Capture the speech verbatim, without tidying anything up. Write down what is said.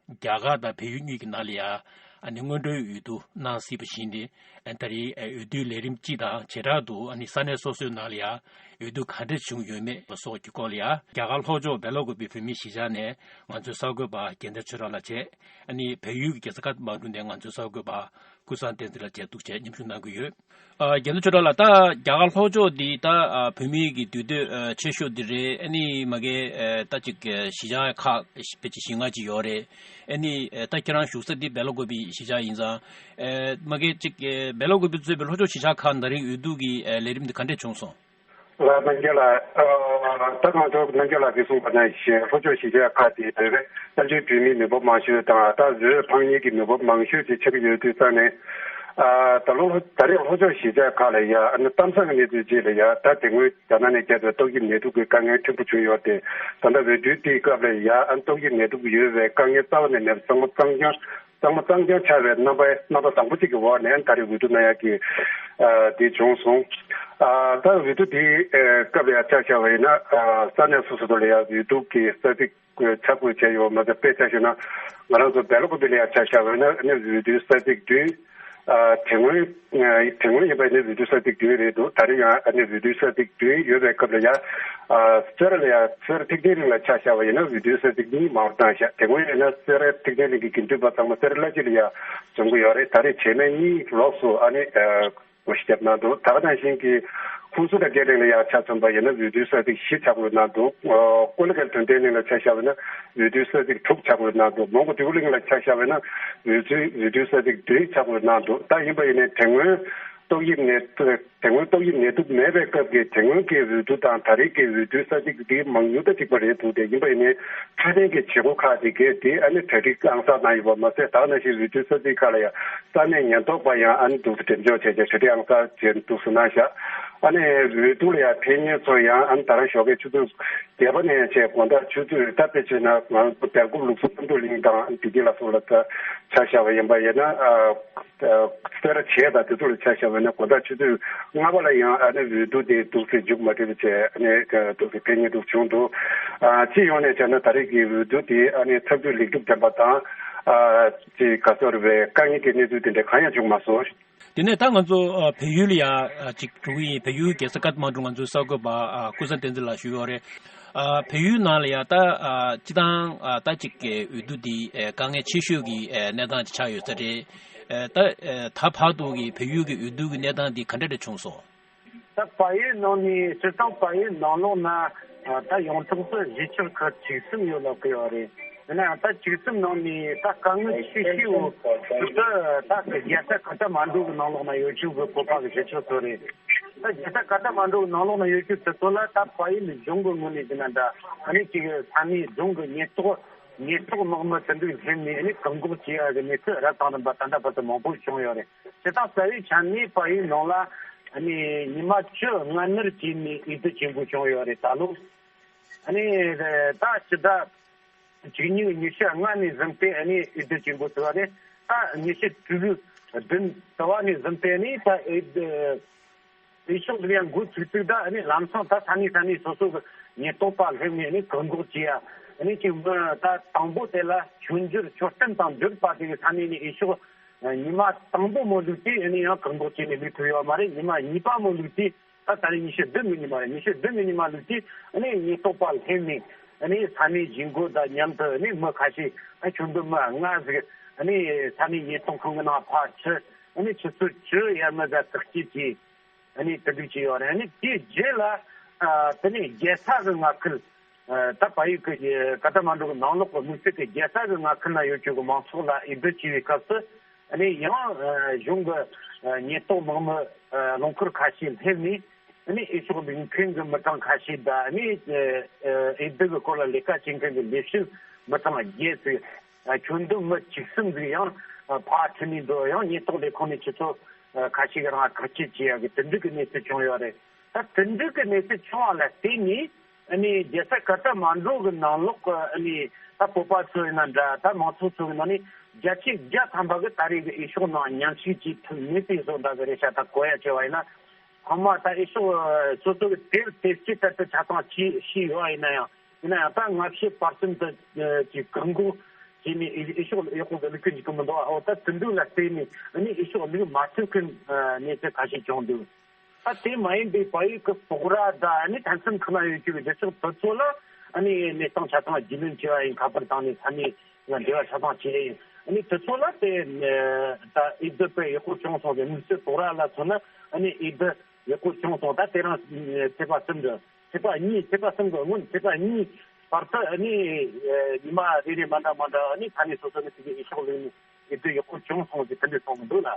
རྒྱ་གར་དང་བལ་ཡུལ་གཉིས་ཀྱི་ནང་ལ་ཡ་ཨ་ནི་སྔོན་འགྲོའི་འོས་བསྡུ་གནང་སྲིད་པ་བཞིན་ཏེ། ཨ་ད་རེས་འོས་བསྡུའི་ལས་རིམ་སྤྱི་དང་བྱེ་བྲག་ཏུ་ཨ་ནི་ས་གནས་སོ་སོའི་ནང་ལ་ཡ་འོས་བསྡུ་ག་འདྲ་བྱུང་ཡོད་མེད་སོགས་ཀྱི་སྐོར་ལ་ཡ་རྒྱ་གར་ལྷོ་ཕྱོགས་སྦེལ་ཀོབ་བོད་མིའི་གཞིས་ཆགས་ནས་ང་ཚོའི་གསར་འགོད་པ་རྒྱལ་མཚན་ཆོས་གྲགས་ལགས་བཅས། ཨ་ནི་བལ་ཡུལ་གྱི་རྒྱལ་ས་ཀ་ཐ་མན་གྲུ་ནས་ང་ཚོའི་གསར་འགོད་པ་ཀུན་བཟང་བསྟན་འཛིན་ལགས་བཅས་ཐུག་བཅས་མཉམ་ཞུགས་གནང་གི་ཡོད། ཨ་རྒྱལ་མཚན་ཆོས་གྲགས་ལགས། ད་རྒྱ་གར་ལྷོ་ཕྱོགས་འདི་ད་ཨ་བོད་མིའི་གི་འདུས་སྡོད་ཨ་ཆེ་ཤོས་འདི་རེད། ཨ་ནི་མ་གི་ཨ་ད་ཅིག་ཨ་གཞིས་ཆགས་ཁག་ཕལ་ཆེར་བཞི་ལྔ་ཅིག་ཡོད་རེད། ཨ་ནི་ཨ་ད་ཁྱེད་རང་བཞུགས་ས་འདི་སྦེལ་ཀོབ་གཞིས་ཆགས་ཡིན་ཙང་། ཨ་མ་གི་ཅིག་ཨ་སྦེལ་ཀོབ་གཙོས་པའི་ལྷོ་ཕྱོགས་གཞིས་ཆགས་ཁག་ད་རིང་འོས་བསྡུ་གི་ཨ་ལས་རིམ་འདི་ག་འདྲས་བྱུང་སོང་། ལགས་རྣམ་རྒྱལ་ལགས། ཨ་ད་ང་ཚོ་རྣམ་རྒྱལ་ལགས་ཀྱིས་གསུངས་པ་ནང་བཞིན་ལྷོ་ཕྱོགས་གཞིས་ཆགས་ཁག་དེ་བོད་པའི་བཙན་བྱོལ་བོད་མིའི་མི་འབོར་མང་ཤོས་དང་ད་བོད་ཕངས་ཉེས་ཀྱི་མི་འབོར་མང་ཤོས་ཅིག་ཆགས་ཀྱི་ཡོད་དུས་ཙང་ནས། ཨ་ད་ལོ་ལྷོ་ད་རེས་ལྷོ་ཕྱོགས་གཞིས་ཆགས་ཁག་ལ་ཡ་ཨ་ནི་གཏམ་བཟང་གི་གནས་ཚུལ་ཅིག་ལ་ཡ་ད་དེ་སྔོན་རྒྱ་ནག་ནས་བརྒྱབ་པའི་ཏོག་དབྱིབས་ནད་དུག་གི་དཀའ་ངལ་ཕྲན་བུ་བྱུང་ཡོད་དེ། ད་ལྟ་འོས་བསྡུའི་དེའི་སྐབས་ལ་ཡ་ཨ་ནི་ཏོག་དབྱིབས་ནད་དུག་ཡོད་པའི་དཀའ་ངལ་རྩ་བ་ནས་མེད་པ་གཙང་མ་གཙང་རྐྱང་། གཙང་མ་གཙང་རྐྱང་ཆགས་པའི་རྣམ་པ་རྣམ་པ་བཟང་པོ་གཅིག་གི་འོག་ནས་ད་རེས་འོས་བསྡུ་གནང་ཡག་གི་ཨ་དེ་བྱུང་སོང་། ཨ་ད་འོས་བསྡུ་དེའི་ཨ་སྐབས་ལ་ཡང་ཆ་བཞག་པ་ཡིན་ན་ཨ་ས་གནས་སོ་སོ་དུ་ལ་ཡང་འོས་བསྡུ་གི་ས་ཚིགས་ཆ་བགོས་བྱས་ཡོད་མ་ཟད། དཔེ་ཆ་བཞག་ན་ང་རང་ཚོ་སྦེལ་ཀོབ་ལ་ཡང་ཆ་བཞག་པ་ཡིན་ན་ཨ་ནི་འོས་བསྡུའི་ས་ཚིགས་བདུན། ཨ་དེ་སྔོན་ཨ་དེ་སྔོན་ཡིན་པ་ཡིན་ན་འོས་བསྡུའི་ས་ཚིགས་བདུན་རེད་འདུག་ད་རེས་ཡང་ཨ་ནི་འོས་བསྡུའི་ས་ཚིགས་བདུན་ཡོད་པའི་སྐབས་ལ་ཡང་ཨ་སེ་ར་ལ་ཡང་སེ་ར་ཐེག་ཆེན་གླིང་ལ་ཆ་བཞག་པ་ཡིན་ན་འོས་བསྡུའི་ས་ཚིགས་གཉིས་མང་རུ་བཏང་ཤག་དེ་སྔོན་ཡིན་ན་སེ་ར་ཐེག་ཆེན་གླིང་གི་དགེ་འདུན་པ་ཚང་མ་སེ་ར་བླ་སྤྱི་ལ་ཡང་འཛོམས་ཀྱི་ཡོད་རེད། ད་རེས་བྱེས་སྨད་གཉིས་ལོགས་སུ་ཨ་ནི་ཨ་སྒོ་ཕྱེ་བརྒྱབ་གནང་འདུག་ད་ག་ནང་བཞིན་གྱི་ཧུན་སུར་དང་སྐད་འཕྲིན་ལ་ཡང་ཆ་མཚོན་པ་ཡིན་ན་འོས་བསྡུའི་ས་ཚིགས་བཞི་ཆ་བགོས་གནང་འདུག་ཨོ་ཀོ་ལི་གྷལ་དོན་ལྡན་གླིང་ལ་ཆ་བཞག་པ་ཡིན་ན་འོས་བསྡུའི་ས་ཚིགས་དྲུག་ཆ་བགོས་གནང་འདུག་མོན་གྷོ་འདོད་རྒུ་གླིང་ལ་ཆ་བཞག་པ་ཡིན་ན་འོས་བསྡུའི་འོས་བསྡུའི་ས་ཚིགས་བདུན་ཆ་བགོས་གནང་འདུག་ད་ཡིན་པ་ཡིན་ནའི་དེ་སྔོན་ཏོག་དབྱིབས་ནད་དུག་དེ་སྔོན་ཏོག་དབྱིབས་ནད་དུག་མེད་པའི་སྐབས་ཀྱི་དེ་སྔོན་གྱི་འོས་བསྡུ་དང་ད་རེས་ཀྱི་འོས་བསྡུའི་ས་ཚིགས་འདི་མང་ཉུང་ད་གཅིག་པ་རེད་འདུག་སྟེ། ཡིན་པ་ཡིན་ནའི་ཁ་དན་གྱི་བྱེད་སྒོ་ཁག་དེ་གས་དེ་ཨ་ནི་གྲ་སྒྲིག་ཨང་གསར་གནང་ཡོད་པ་མ་ཟད། ད་ག་ནང་བཞིན་འོས་བསྡུའི་ས་ཚིགས་ཁག་ལ་ཡང་ས་གནས་ཉེན་རྟོག་པ་ཡང་ཨ་ནི་འདུག་སེ་འགྲེམས་འཇོག་བྱས་བྱས་གྲ་སྒྲིག་ཨང་གསར་བྱས་འདུག་སེ་གནང་བཞག་ཨ་ནི་འོས་བསྡུ་ལ་ཡང་ཕེབས་མཁན་ཚོ་ཡང་ཨ་ནི་ད་རང་ཞོགས་ཀའི་ཆུ་ཚོད་བརྒྱད་པ་ནས་བྱས་དགོང་དག་ཆུ་ཚོད་ད་དཔེ་བྱས་ན་ང་ཚོ་སྦེལ་ཀོབ་ལུགས་སྲོལ་སྐུ་མདུན་གླིང་དང་བདེ་སྐྱིད་ལ་སོགས་ལ་ཆ་བཞག་པ་ཡིན་པ་ཡིན་ན། ཨ། སེ་ར་བྱེས་དང་དེ་ཚོ་ལ་ཆ་བཞག་པ་ཡིན་ན་དགོང་དག་ཆུ་ཚོད་ལྔ་པ་ལ་ཡང་ཨ་ནི་འོས་བསྡུ་དེ་འདུག་སེ་མཇུག་མ་སྒྲིལ་བ་བྱས་ཨ་ནི་འདུག་སེ་ཕེབས་མཁན་འདུག་བྱུང་འདུག་ཨ། སྤྱི་ཡོངས་ནས་བྱས་ན་ད་རེས་ཀྱི་འོས་བསྡུ་དེ་ཨ་ནི་ཐབས་ཇུས་ལེགས་གྲུབ་ལྡན་པ་དང་། ཨ། ཅིག་ག་ཚོད་རེད་པས་དཀའ་ངལ་གྱི་གནས་ཚུལ་དེ་འདྲ་གང་ཡང་བྱུང་མ་སོང་། དེ་ནས་ད་ང་ཚོ་ཨ་བལ་ཡུལ་ལ་ཡ་ཨ་ཅིག་འགྲོ་གི་ཡིན། བལ་ཡུལ་རྒྱལ་ས་ཀ་ཐ་མན་གྲུ་ང་ཚོའི་གསར་འགོད་པ་ཨ་ཀུན་བཟང་བསྟན་འཛིན་ལགས་ཞུ་ཡོད་རེད། ཨ་བལ་ཡུལ་ནང་ལ་ཡ་ད་ཨ་སྤྱི་བཏང་ཨ་ད་ཅིག་གི་འོས་བསྡུ་འདི་ཨ་དཀའ་ངལ་ཆེ་ཤོས་ཀྱི་ཨ་གནས་སྟངས་ཅིག་ཆགས་ཡོད་ས་རེད། ཨ་ད་ཨ་ད་བར་དུ་གི་བལ་ཡུལ་གྱི་འོས་བསྡུ་གི་གནས་སྟངས་འདི་ག་འདྲ་འདྲ་བྱུང་སོང་། ད་བལ་ཡུལ་ནང་ནས་སྤྱིར་བཏང་བལ་ཡུལ་ནང་ལོགས་ན་ཨ་ད་ཡོངས་གྲགས་སུ་གཞིས་ཆགས་ཁག་བཅུ་གསུམ་ཡོད་ལབ་ཀྱི་ཡོད་རེད། ཡིན་ན་ཡང་ད་བཅུ་གསུམ་ནང་ནས་ད་དཀའ་ངལ་ཆེ་ཤོས་འོ་ད་ད་རྒྱལ་ས་ཀ་ཐ་མན་གྲུ་གི་ནང་ལོགས་ན་ཡོད་རྒྱུ་གི་བོད་པ་གི་གཞིས་ཆགས་ཚོ་རེད། ད་རྒྱལ་ས་ཀ་ཐ་མན་གྲུ་གི་ནང་ལོགས་ན་ཡོད་རྒྱུ་དེ་ཚོ་ལ་ད་བལ་ཡུལ་གཞུང་གི་ངོས་ནས་བྱས་ན་འདྲ་ཨ་ནི་ཅིག་ས་གནས་རྫོང་གི་ཉེན་རྟོག་ཉེན་རྟོག་དམག་མི་དེ་འདྲས་སླེབས་ནས་ཨ་ནི་བཀག་འགོག་བྱེད་ཡག་གི་གནས་ཚུལ་རབ་དང་རིམ་པ་ད་ལྟ་བར་དུ་མང་པོ་བྱུང་ཡོད་རེད། དེ་དང་རྩ་བའི་ཆ་ནས་བལ་ཡུལ་ནང་ལ་ཨ་ནི་ཉི་མ་བཅུ་ལྔ་ནར་བྱས་ནས་འོས་བསྡུ་བྱེད་དགོས་བྱུང་ཡོད་རེད་ད་ལོ། ཨ་ནི་ད་ཕྱི་ཟླ་བཅུ་གཉིས་ཉི་ཤུ་ལྔ་ནས་བཟུང་སྟེ་ཨ་ནི་འོས་བསྡུ་བྱེད་དགོས་ཟེར་བ་རེད། ད་ཉི་ཤུ་དྲུག་བདུན་ཟླ་བ་ནས་བཟུང་སྟེ་ཨ་ནི་ད་འོས་བསྡུ་འོས་ཤོག་ལེན་ཡ་འགོ་ཚུགས་ཚུགས་ད་ཨ་ནི་ལམ་སང་ད་ས་གནས་ས་གནས་སོ་སོ་གི་ཉེན་རྟོག་པ་སླེབས་ནས་ཨ་ནི་བཀག་འགོག་བྱེད་ཡ། ཨ་ནི་ཅིག་མི་ད་དང་པོ་དེ་ལ་མཆོད་འཇོར་མཆོད་རྟེན་དང་འབྱོར་པ་དེ་གི་ས་གནས་ནས་འོས་ཤོག་ཉི་མ་དང་པོ་མ་བླུགས་དུས་ཨ་ནི་ཡང་བཀག་འགོག་བྱས་ནས་བླུགས་ཐུབ་ཡོད་མ་རེད། ཉི་མ་གཉིས་པ་མ་བླུགས་དུས་ད་ད་རེས་ཉི་ཤུ་བདུན་གི་ཉི་མ་རེད། ཉི་ཤུ་བདུན་གི་ཉི་མ་བླུགས་དུས་ཨ་ནི་ཉེན་རྟོག་པ་སླེབས་ནས་ཨ་ནི་ས་གནས་གཞིས་འགོ་དང་མཉམ་དུ་ཨ་ནི་མི་ཁ་ཤས་ཨ་ཁྱོན་བསྡོམས་མི་ལྔ་ཟིག་ཨ་ནི་ས་གནས་ཉེན་རྟོག་ཁང་གི་ནང་ཕར་ཁྲིད། ཨ་ནི་ཆུ་ཚོད་བཅུ་ཡར་མར་ཟིག་བཀག་སྐྱིལ་བྱས། ཨ་ནི་དེ་འདྲ་བྱས་ཡོད་རེད། ཨ་ནི་དེའི་རྗེས་ལ་ཨ་དེ་ནས་རྒྱལ་ས་གི་མངའ་ཁུལ་ཨ་ད་བལ་ཡུལ་གྱི་ཀ་ཐ་མན་གྲུ་གི་ནང་ལོགས་ཀྱི་དམིགས་བསལ་གྱི་རྒྱལ་ས་གི་མངའ་ཁུལ་ན་ཡོད་རྒྱུ་གི་མང་ཚོགས་ལ་འོས་བསྡུ་བྱས་པའི་སྐབས་སུ་ཨ་ནི་ཡང་ཨ་གཞུང་གི་ཨ་ཉེན་རྟོག་དམག་མི་ཨ་རླངས་འཁོར་ཁ་ཤས་སླེབས་ནས་ཨ་ནི་འོས་ཤོག་ལེན་མཁན་གྱི་མི་གྲངས་ཁ་ཤས་དང་ཨ་ནི་ཨ་འོས་བསྡུ་གི་སྐོར་ལ་ལས་ཀ་བྱེད་མཁན་གྱི་ལས་བྱེད་མི་གྲངས་བརྒྱད་ཙམ་ཁྱོན་བསྡོམས་མི་བཅུ་གསུམ་ཟིག་ཡང་ཕར་ཁྲིད་ནས་འགྲོ། ཡང་ཉེན་རྟོག་ལས་ཁུངས་ནས་ཁྱེད་ཚོ་ཁ་ཤས་ཀྱི་རང་བཀག་སྐྱིལ་བྱེད་ཡག་གི་དེ་འདྲ་གི་གནས་ཚུལ་བྱུང་ཡོད་རེད། ད་དེ་འདྲ་གི་གནས་ཚུལ་བྱུང་བ་ལ་བརྟེན་ནས་ཨ་ནི་རྒྱལ་ས་ཀ་ཐ་མན་གྲུ་གི་ནང་ལོགས་ཀྱི་ཨ་ནི་ད་བོད་པ་ཚོ་ཡིན་ན་འདྲ། ད་མང་ཚོགས་ཚོ་གི་ནང་ནས་བརྒྱ་ཆ་བརྒྱ་ཐམ་པ་གི་ད་རེས་ཀྱི་འོས་ཤོག་ནང་མཉམ་ཞུགས་བྱེད་ཐུབ་མེད་པའི་བཟོ་འདྲ་གི་རེད་ཤག་ད་གོ་ཡ་བྱས་པ་ཡིན་ན། ཚང་མ་ད་འོས་ཤོག་སོ་སོ་གི་དེབ་དེབ་སྐྱེལ་ལྟར་དུ་ཆ་ཚང་བྱས་བྱས་ཡོད་པ་ཡིན་ན་ཡང་། ཡིན་ན་ཡང་ད་ལྔ་བཅུ་པར་སེན་ཊི་གི་བཀག་འགོག་ དེ་ནས་འོས་འོས་ཤོག་ཡག་པོ་ཟིག་བླུག་གི་འཇུག་གི་མི་འདུག་བ། འོ་ད་དེ་འདུག་ལ་བརྟེན་ནས་ཨ་ནི་འོས་ཤོག་བླུག་མ་ཐུབ་མཁན་གནས་ཚུལ་ཁ་ཤས་བྱུང་འདུག་ད་དེ་མ་ཡིན་པའི་བལ་ཡུལ་གྱི་སོག་ར་དང་ཨ་ནི་མཐའ་མཚམས་ཁག་ན་ཡོད་ཀྱི་རྒྱལ་ཁབ་དེ་ཚོ་ལ་ཨ་ནི་གནས་སྟངས་ཆ་ཚང་རྒྱུས་ལོན་བྱས་པ་ཡིན། ཁ་པར་བཏང་ནས་ས་གནས་ལ་འབྲེལ་བ་ཆ་ཚང་བྱས་ཡིན། ཨ་ནི་དེ་ཚོ་ལ་དེ་ད་འོས་བསྡུ་དཔེ་ཡག་པོ་བྱུང་སོང་ཟེར། དམིགས་བསལ་སོག་ར་ལ་མཚོན་ན་ཨ་ནི་འོས་བསྡུ་ཡག་པོ་བྱུང་སོང་། ད་དེ་རིང་ཚེས་པ་གསུམ་རེད། ཚེས་པ་གཉིས། ཚེས་པ་གསུམ་གི་སྔོན་ཚེས་པ་གཉིས་བར་དུ་ཨ་ནི་ཉི་མ་རེ་རེ་མ་འདྲ་མ་འདྲ་ཨ་ནི་ས་གནས་སོ་སོ་ནས་དེ་གའི་འོས་ཤོག་བླུགས་ནས་འོས་བསྡུ་ཡག་པོ་བྱུང་སོང་ཟེར་དེ་འདྲ་གསུང་གི་འདུག་ལ།